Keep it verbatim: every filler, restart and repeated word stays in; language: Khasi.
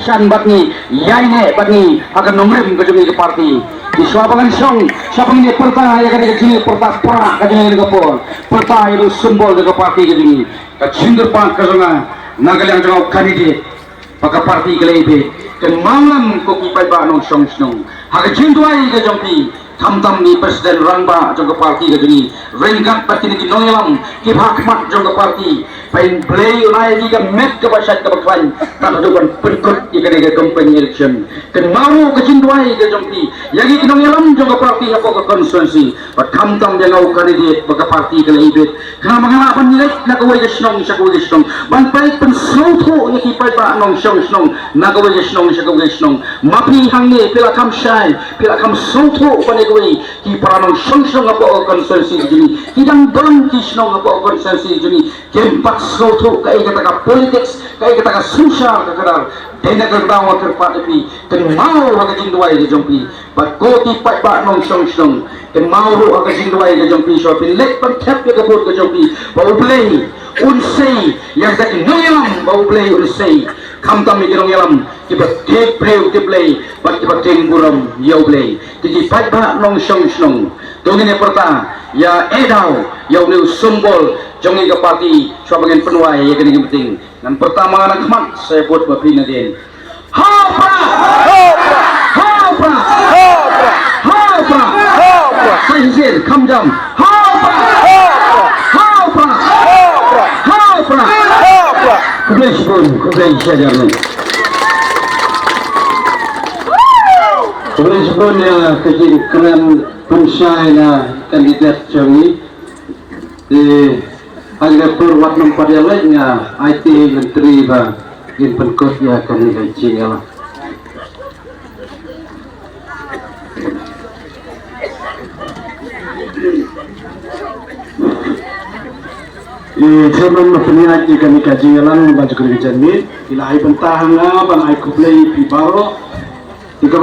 shan bad ngi, ïaineh bad ngi ha ka nongrim ka jong ngi ka party. Te shuwa ba ngan shong, shuwa ba ngin ïa pyrta ïa kane ka jingpyrta, pyrta ka jong ngi ka por, pyrta ïa u symbol jong ka party ka jong ngi. Ka jingkyrpad ka jong nga na ka liang jong u candidate ba ka party ka la ïa bit, kynmaw lang ko ki paidbah nongshong shnong, ha ka jingduwai ka jong phi, khamtam i president rangbah jong ka party ka jong ngi, ryngkat bad kine ki nongïalam kiba ha khmat jong ka party, ba U Blei un ai ïa ki ka met kaba shait kaba khlaiñ, kata ka ban pynkut ïa kane ka campaign election. Kynmaw ruh ka jingduwai ka jong phi ïa ki nongïalam jong ka party hapoh ka constituency, bad khamtam ïa nga u candidate ba ka party ka la ïa bit. Khnang ba nga lah ban leit na kawei ka shnong sha kawei ka shnong, ban peit pynsngewthuh ïa ki paidbah nongshong shnong na kawei ka shnong sha kawei ka shnong. Ma phi hangne phi la kham shai, phi la kham sngewthuh ban ïa kawei ki para nongshong shnong hapoh ka constituency ka jong ngi, ki dang don ki shnong hapoh ka constituency ka jong ngi, kim pat sngewthuh kaei kata ka politics, kaei kata ka synshar ka kdar. Dei na kata nga kyrpad ïa phi, kynmaw ha ka jingduwai ka jong phi. Bad ko ki paidbah nongshong shnong, kynmaw ruh ha ka jingduwai ka jong phi, shuwa phin leit ban thep ïa ka vote ka jong phi, ba U Blei un sei ïa kita ki nongïalam, ba U Blei un sei, khamtam ïa ki nongïalam kiba tip briew tip Blei bad kiba tieng burom ïa U Blei. Te ki paidbah nongshong shnong, to ngin ïa pyrta ïa, eh, daw ïa une u symbol jong ngi ka party, shuwa ba ngin pynwai ïa kane ka meeting. Ngan pyrta ma nga na khmat, sa ïa bud ma phi nadien. Ha u Prah! Ha u Prah! Ha u Prah! Sa shisien, kham jam. Ha u Prah! Ha u Prah! Ha u Prah! Khublei shibun, khublei shihajar nguh. Khublei shibun ïa ka jingkren pynshai na candidate jong ngi. Te ha kane ka por wat nym pat ïa leit, nga aiti ha i Myntri ba ngin pynkut ïa kane ka jingïalang. I Chairman ma pynïaid ïa kane ka jingïalang ba ju kren ka janmiet, i la ai bynta ha nga ban ai khublei ïa phi baroh. Ïa ka